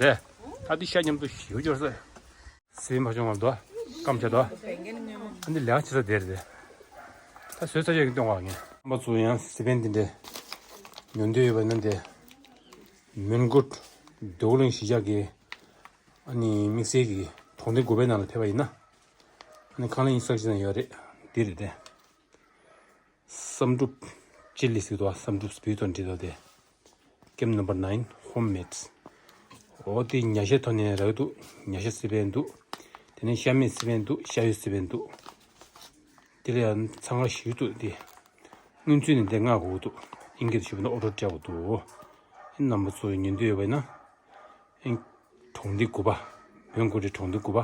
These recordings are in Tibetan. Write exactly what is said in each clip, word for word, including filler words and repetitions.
རེད། ད་འདི་ཤ་མཉམ་དུ་ཞིའུ་འབྱོར་ས། སི་པན་ཕ་ཆུང་བ་འདུག་སྐམ་ཆ་འདུག་ཨ་འདི་ལས་ཀ་བྱེད་ས་དེ་རེད་དེ། ད་བཟོས་ཚར་ཡག་གི་སྟོན་ག་ངས། རྣམ་པ་ཚོ་ཡང་སི་པན་འདི་འདྲའི་ཉོ་འདོད་ཡོད་པ་ན་འདི། མོན་གྷོ་རྡོ་གླིང་གཞིས་ཆགས་ཀྱི་ཨ་ནི་དམིགས་བསལ་གྱི་གྲོང་སྡེ་དགུ་པའི་ནང་ལ་ཕེབས་པ་ཡིན་ན། ཨ་ནི་ཁང་གླ་ཡིན་ས་ཅིག་ན་ཡོད་རེད། འདི་རེད་དེ། བསམ་གྲུབ་ཅི་ལི་ཟེར་འདུག་བསམ་གྲུབ་བེའུ་དང་འབྲི་འདུག་དེ། ཀེམ་ནམ་བར་ནའིན་ཧོམ་མེད། འོ་དེ་ཉ་ཤའི་ཐོག་ནས་རག་འདུག་ཉ་ཤ་སི་པན་འདུག་དེ་ནས་ཤ་མེད་སི་པན་འདུག་ཤ་ཡོད་སི་པན་འདུག་དེ་ལ་ཡང་འཚང་ཁ་ཞེ་པོ་འདུག་དེ། སྔོན་ཚུད་ནས་དེ་མངགས་དགོས་འདུག་ཨིན་སྐད་དུ་ཞུས་པ་ན་ཨོ་ཌར་སྤྲད་དགོས་འདུག་རྣམ་པ་ཚོ་ཉན་འདོད་ཡོད་པ་ཡིན་ན། ཨིན། གྲོང་སྡེ་དགུ་པ། མོན་གྷོ་རི་གྲོང་སྡེ་དགུ་པ།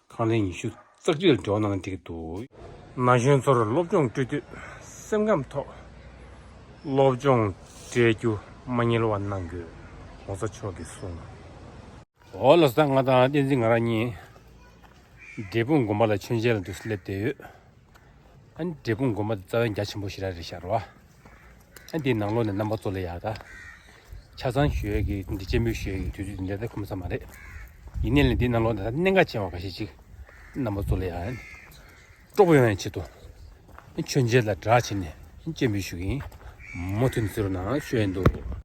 ཁང་གླ་ཉི་ཤུ་རྩ་གཅིག་ལ་འབྲེལ་བ་གནང་ན་འགྲིག་གི་འདུག་ན་གཞོན་ཚོར་སློབ་སྦྱོང་སྤྲོད་དུས་སེམས་ཁམས་ཐོག་སློབ་སྦྱོང་སྤྲད་རྒྱུ་མ་བསྙེལ་བ་གནང་དགོས། ༸གོང་ས་མཆོག་གིས་གསུངས། འོ་ལགས་སོ། ང་དང་བསྟན་འཛིན་ང་རང་གཉིས་འབྲས་སྤུངས་དགོན་པ་ལ་མཆོད་མཇལ་དུ་སླེབས་བསྡད་ཡོད། ཨ་ནི་འབྲས་སྤུངས་དགོན་པ་དེ་རྩ་བའི་རྒྱ་ཆེན་པོ་ཞེ་དྲག་རེད་ཤག་རེད་བ། ཨ་འདིའི་ནང་ལོགས་ནས་རྣམ་པ་ཚོ་ལ་ཡག་ད། ཆ་ཚང་ཞུ་ཡས་ཀྱི་འདི་སྤྱན་འབུལ་ཞུ་ཡས་ཀྱི་དུས་ཚོད་འདི་འདྲ་ད་ཁོམ་ས་མ་རེད། ཡིན་ནའི་ལས་འདིའི་ནང་ལོགས་ནས་ད་གནད་འགག་ཆེ་བ་ཁ་ཤས་ཅིག་རྣམ་པ་ཚོ་ལ་ཡག་སྤྲོ་པོ་ཡོང་ཡས་ཆེད་དུ། མཆོད་མཇལ་ལ་དྲག་བྱས་ནས་སྤྱན་འབུལ་ཞུ་གི་ཡིན། མུ་མཐུད་གཟིགས་རོགས་གནང་ཞུ་ཡས་འདུག་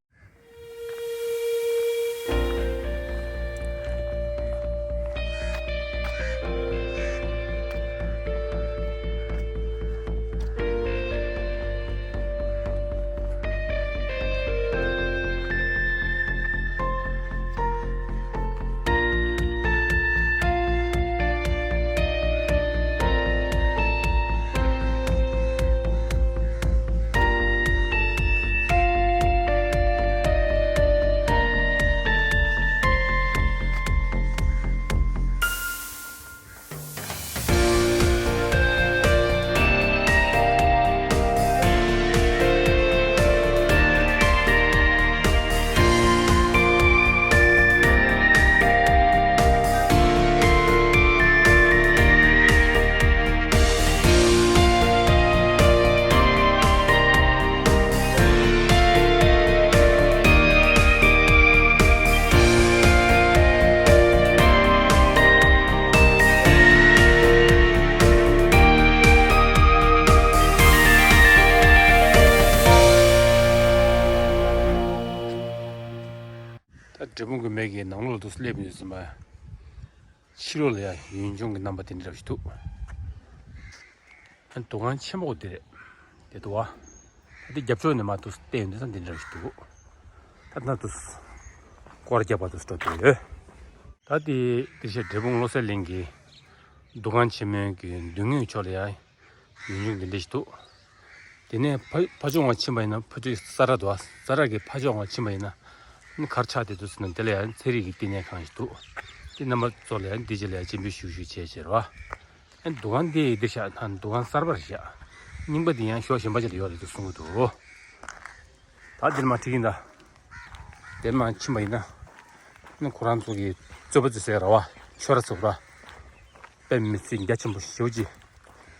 ད་འབྲས་སྤུངས་དགོན་པའི་གི་ནང་ལོགས་ལ་འདུག་སླེབས་ཡོད་ཟིན་པ། ཕྱི་ལོགས་ལ་ཡང་ཡུལ་ལྗོངས་ཀྱི་རྣམ་པ་དེ་འདྲ་ཞིག་འདུག་ཨ་འདུ་ཁང་ཆེན་པོ་དེ་རེད། དེ་འདུག་བ། ད་དེ་རྒྱབ་ཕྱོགས་ནས་མར་འདུག་བལྟས་ཡོང་དུས་ཙང་དེ་འདྲ་ཞིག་འདུག་ད་ལྟ་འདུག་སྐོར་རྒྱག་པར་འདུག་འགྲོ་འདོད་ཡོད། ད་དེ་དེ་བཞིན་འབྲས་སྤུངས་བློ་གསལ་གླིང་གི་འདུ་ཁང་ཆེན་མོའི་གི་མདུན་ངོས་ཕྱོགས་ལ་ཡང་ཡུལ་ལྗོངས་འདི་འདྲ་ཞིག་འདུག་དེ་ནས་ཕ་ཕ་ཇོ་ཝང་ཕྱིན་པ་ཡིན་ན། ཕ་ཇོ་ས་ར་འདུག་ས་ར་གི་ཕ་ཇོ་ཝང་ཕྱིན་པ་ཡིན་ན། ནི་གར་ཆགས་བསྡད་འདུག་ཟེར་ན། དེ་ལ་ཡང་ཚན་རིག་གི་བསྟི་གནས་ཁང་ཞིག་འདུག་དེ་རྣམ་པ་ཚོ་ལ་ཡང་འདི་རྗེས་ལ་ཡང་སྤྱན་འབུལ་ཞུ་ཞུ་བྱས་བྱས་རེད་བ། ཨ་འདུ་ཁང་འདི་འདིར་བཞག་ན་འདུ་ཁང་གསར་པར་བཞག་རྙིང་པ་འདི་ཡང་ཞོ་གཞན་པ་ཅིག་ལ་ཡོད་རེད་འདུག་གསུང་གི་འདུག་ད་འདིར་མ་ཁྲིད་ཀྱིན་ད། དེར་མ་ཕྱིན་པ་ཡིན་ན། ནི་ཁོ་རང་ཚོ་གི་རྩོད་པ་རྩོད་སའི་ར་བ། ཤོ་ར་རྩོད་པ། དཔེ་མི་སྲིད་རྒྱ་ཆེན་པོ་ཞེ་པོ་ཅིག་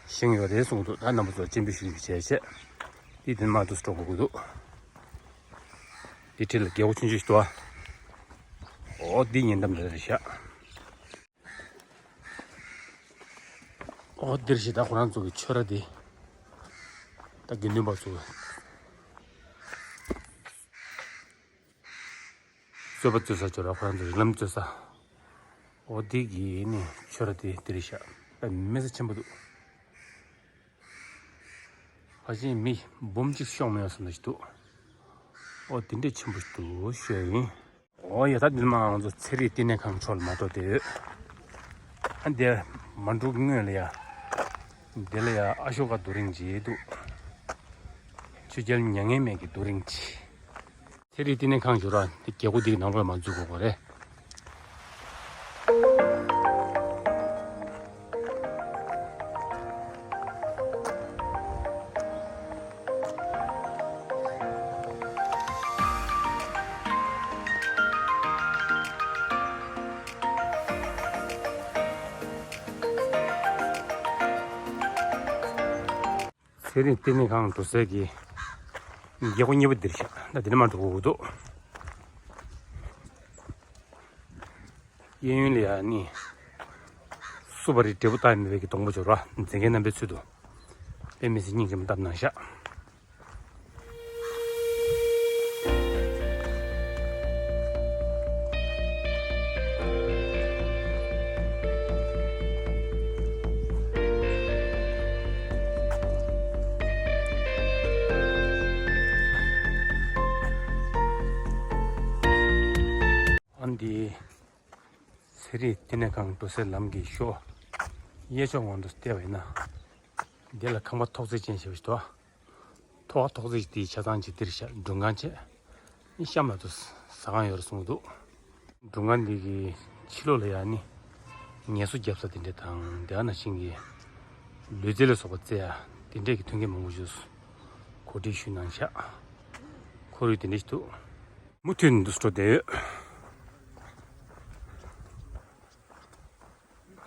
བཞེངས་ཡོད་རེད་གསུངས་འདུག་ད་རྣམ་པ་ཚོ་སྤྱན་འབུལ་ཞུ་རྒྱུ་བྱས་བྱས། འདི་དེ་མ་འདུག་སྤྲོ་དགོས་ཀྱི་འདུག་འདི་འཁྲིས་ལ་རྒྱལ་པོ་ཆུང་ཆུང་ཞིག་འདུག་ཨ། འོ་འདི་ཉེ་འགྲམ་རེད་རེད་ཤག་འོ་འདིར་ཞིག་ད་ཁོ་རང་ཚོ་གི་ཆོས་ར་འདི། ད་དགེ་འདུན་པ་ཚོ། རྩོད་པ་རྩོད་ས་ཅོ་ར་ཁོ་རང་ཚོ་རིགས་ལམ་རྩོད་ས། འོ་དེ་གི་ནི་ཆོས་ར་དེ་དེ་རེད་ཤག་དཔེ་མི་སྲིད་ཆེན་པོ་འདུག་ཕལ་ཆེར་མི་འབུམ་གཅིག་ཤོང་མི་ཡོང་བསམ་ནས་ཞིག་འདུག་འོ་དེ་འདྲས་ཆེན་པོ་ཞིག་འདུག་ཞུ་ཡ་ཡིན། འོ་ཡ་ད་འདི་མ་ང་ཚོ་ཚན་རིག་བསྟི་གནས་ཁང་ཕྱོགས་ལ་མ་འགྲོ་དེ་ཡོད། ཨ་འདི་མ་འགྲོ་གི་སྔོན་ལ་ཡ། འདི་ལ་ཡ་ཨ་ཤོ་ཀ་རྡོ་རིང་ཅིག་འདུག་ཆོས་རྒྱལ་མྱ་ངན་མེད་ཀྱི་རྡོ་རིང་ཅིག་ཚན་རིག་བསྟི་གནས་ཁང་ཞུ་ར་འདི་རྒྱལ་སྒོ་འདི་གི་ནང་ལོགས་ལ་མ་འཛུལ་དགོས་པ་རེད། ཚན་རིག་བསྟི་གནས་ཁང་འགྲོ་སའི་གི་རྒྱལ་སྒོ་གཉིས་པ་འདིར་ཤག་ད་འདི་ནས་མར་འགྲོ་དགོས་ཀྱི་འདུག་གཡས་གཡོན་ལ་ཡ་ནི་སུ་བ་རི་འབྲས་བུ་བཏགས་མེད་པའི་གི་སྡོང་པོ་འབྱོར་བ་མཛེས་རྒྱན་རྣམ་པའི་ཚུལ་དུ་དཔེ་མི་སྲིད་སྙིང་རྗེ་མོ་བཏབ་གནང་ཤག་ཨ་འདི། ཚེ་རིང་བསྟི་གནས་ཁང་འགྲོ་སའི་ལམ་གྱི་ཞོ། གཡས་ཕྱོགས་ངོས་སུ་བལྟས་པ་ཡིན་ན། འདི་ལ་ཁང་པ་ཐོག་བརྩེགས་ཅན་ཞེས་པ་ཞིག་འདུག་ཐོག་ཐོག་བརྩེགས་དེའི་ཆ་ཚང་གཅིག་འདིར་བཞག་སྒྲུང་ཁང་བྱས། གཤམ་ལ་དུ་ཟ་ཁང་ཡོད་རེད་གསུངས་འདུག་སྒྲུང་ཁང་འདི་གི་ཕྱི་ལོགས་ལ་ཡ་ནི་ངལ་གསོ་རྒྱབ་ས་དེ་འདྲ་དང་དེ་ག་ནང་བཞིན་གྱི་ལུས་རྩལ་ལ་སོགས་པ་རྩེ་ཡ་དེ་འདྲས་ཀྱི་མཐུན་རྐྱེན་མང་པོ་ཞིག་གོ་སྒྲིག་ཞུས་གནང་ཤག་ཁོར་ཡུག་དེ་འདྲ་ཞིག་འདུག་མུ་མཐུད་ནས་འདུག་སེ་འགྲོ་བསྡད་ཡོད།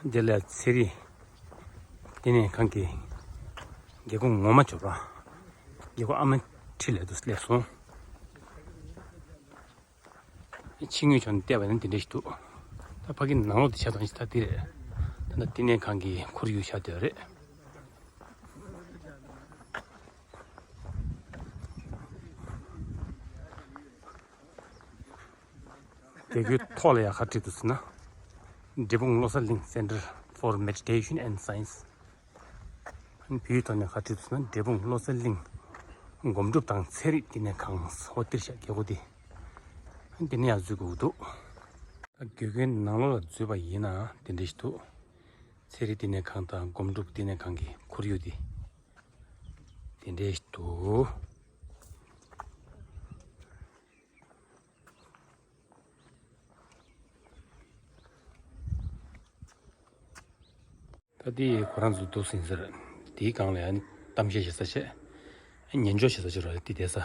འདི་ལ་ཚེ་རིང་བསྟི་གནས་ཁང་གི་རྒྱལ་སྒོ་ངོ་མ་འབྱོར་བ། རྒྱལ་སྒོ་ཨ་མ་ཁྲི་ལ་དུ་སླེབས་སོང་། ཕྱི་ངོས་ཕྱོགས་ནས་བལྟས་པ་ཡིན་ན་འདི་འདྲ་ཞིག་འདུག་ད་ཕ་གི་ནང་ལོགས་དེ་ཆ་ཚང་ཞིག་ད་འདི་རེད། ད་ལྟ་བསྟི་གནས་ཁང་གི་ཁོར་ཡུག་ཆགས་བསྡད་ཡོད་རེད། རྒྱལ་སྒོའི་ཐོག་ལ་ཡ་ག་བྲིས་འདུག་ཟེར་ན། འབྲས་སྤུངས་བློ་གསལ་གླིང་Center for Meditation and Science། བོད་ཡིག་ཐོག་ནས་ག་བྲིས་འདུག་ཟེར་ན་འབྲས་སྤུངས་བློ་གསལ་གླིང་སྒོམ་སྒྲུབ་དང་ཚན་རིག་བསྟི་གནས་ཁང་ཟེར་འོ་དེར་བཞག་རྒྱལ་སྒོ་དེ། འདི་ནས་ཡར་འཛུལ་དགོས་ཀྱི་འདུག་ད་དགེ་རྒན་ནང་ལོགས་ལ་འཛུལ་བ་ཡིན་ན་དེ་འདྲ་ཞིག་འདུག་ཚན་རིག་བསྟི་གནས་ཁང་དང་སྒོམ་སྒྲུབ་བསྟི་གནས་ཁང་གི་ཁོར་ཡུག་དེ། དེ་འདྲ་ཞིག་འདུག་ད་འདི་ཁོ་རང་ཚོ་འདུག་ཟིན་ཟེར། དེའི་སྒང་ལ་ཡང་གཏམ་བཤད་བྱེད་ས་བྱས། ཉན་འཇོག་བྱེད་ས་ཅིག་རེད་འདི་བསྡད་ས།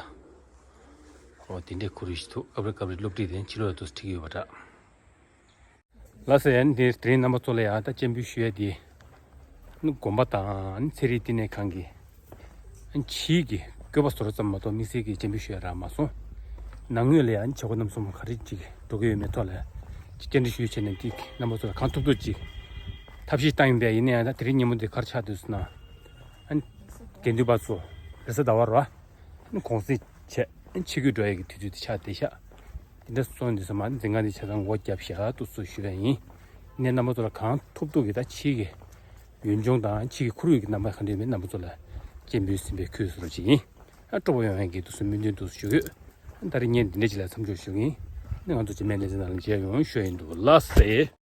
ཨོ་དེ་འདྲའི་ཁོར་ཡུག་ཞིག་འདུག་སྐབས་རེ་སྐབས་རེ་སློབ་ཁྲིད་དེ་ཕྱི་ལོགས་ལ་འདུག་ཁྲིད་ཀྱི་ཡོད་པ་འདྲ། ལགས་སོ། ཡང་འདིར་དེ་རིང་རྣམ་པ་ཚོ་ལ་ཡང་ད་སྤྱན་འབུལ་ཞུ་ཡས་འདི། ནི་དགོན་པ་དང་ཚན་རིག་བསྟི་གནས་ཁང་གི་ཕྱིའི་གི་བཀོད་པ་བཟོ་འདྲ་ཙམ་མ་གཏོགས་དམིགས་བསལ་གྱི་སྤྱན་འབུལ་ཞུ་ཡ་རག་མ་སོང་། ནང་ངོས་ལ་ཡང་བྱེད་སྒོ་རྣམ་གསུམ་ག་རེ་ཅིག་འགྲོ་གི་ཡོད་མེད་ཐོག་ལ་ཅིག་བཅར་འདྲི་ཞུ་བྱས་ནས་འདི་རྣམ་པ་ཚོ་ལ་གང་ཐུབ་ཐུབ་ཅིག་ཐབས་ཤེས་བཏང་ཡིན་པས། ཡིན་ན་ཡང་ད་དེ་རིང་ཉིན་མོ་འདི་ག་རེ་ཆགས་འདུག་ཟེར་ན། དགེ་འདུན་པ་ཚོ་རེས་གཟའ་ཟླ་བ་རེད་བ། གུང་གསེང་བྱས་ཆིབས་བསྒྱུར་འགྲོ་ཡ་གི་དུས་ཚོད་དེ་ཆགས་བསྡད་ཤག་དེ་འདྲ་སོང་དུས་ཙམ་པ་འཛིན་ཁང་འདི་ཆ་ཚང་སྒོ་བརྒྱབ་བཞག་འདུག་སེ་ཞུ་ཡ་ཡིན། ནས་རྣམ་པ་ཚོ་ལ་གང་ཐུབ་ཐུབ་ཀྱིས་ད་ཕྱིའི་གི་ཡུལ་ལྗོངས་དང་ཕྱི་གི་ཁོར་ཡུག་གི་རྣམ་པ་ག་འདྲ་ཡོད་མེད་རྣམ་པ་ཚོ་ལ་སྤྱན་འབུལ་ཟིན་པའི་ཁུལ་བཟོ་འདྲ་ཅིག་ཡིན། ཨ་སྤྲོ་པོ་ཡོང་ཡག་གི་འདུག་སེ་སྨོན་འདུན་འདུག་སེ་ཞུ་གི་ཡོད། ད་རེས་ངས་འདི་འདྲ་ཅིག་ལ་མཚམས་འཇོག་ཞུ་གི་ཡིན། ནི་ང་ཚོ་རྗེས་མའི་ལེ་ཚན་ནང་ལ་མཇལ་ཡོང་ཞུ་ཡ་ཡིན། འདུག་ལགས་སེ།